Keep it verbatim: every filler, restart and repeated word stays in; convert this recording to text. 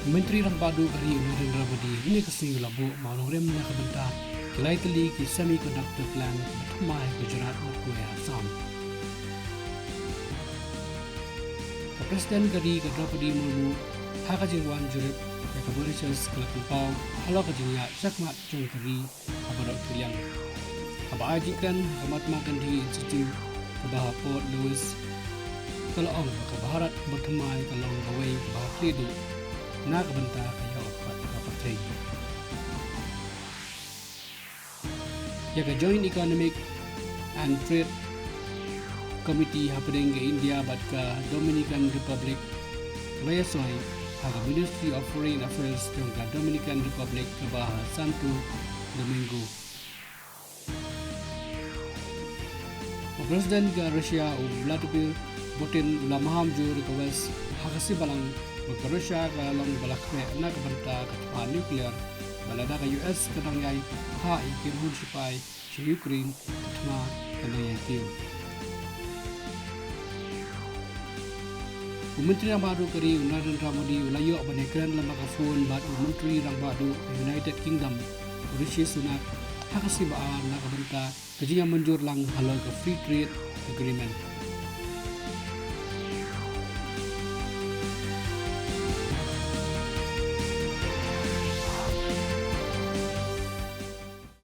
Myntri Rangbah Duh ka ri u Narendra Modi hynne ka sngi u la buh mawnongrim na ka bynta ki lai tylli ki semiconductor plant ba thymmai ha Gujarat bad Assam. Ka President ka ri ka Draupadi Murmu ha ka jingwan jurip ïa ka Mauritius ka la pynpaw halor ka jingïaid shakhmat jong ka ri ha baroh ki liang. Haba ai jingkren ha ka Mahatma Gandhi Institute kaba ha Port Louis, ka la ong ba ka Bharat bathymmai ka long kawei kaba ha khlieh duh na ka bynta ka ïoh bad ka pyrthei. Ïa ka Joint Economic and Trade Committee hapdeng ka India bad ka Dominican Republic la ïasoi ha ka Ministry of Foreign Affairs jong ka Dominican Republic kaba ha Santo Domingo. U President ka Russia u Vladimir Putin u la maham jur ïa ka West ha ka sngi Balang ba ka Russia ka long ba la khreh na ka bynta ka thma nuclear, bad lada ka U S ka dang ïai phah ïa ki kynhun shipai sha Ukraine, ka thma kan dang ïai kiew. U Myntri Rangbah Duh ka ri u Narendra Modi u la ïoh ban ïakren lyngba ka phone bad u Myntri Rangbah Duh ka United Kingdom u Rishi Sunak ha ka sngi Baar na ka bynta ka jingïamynjur lang halor ka Free Trade Agreement.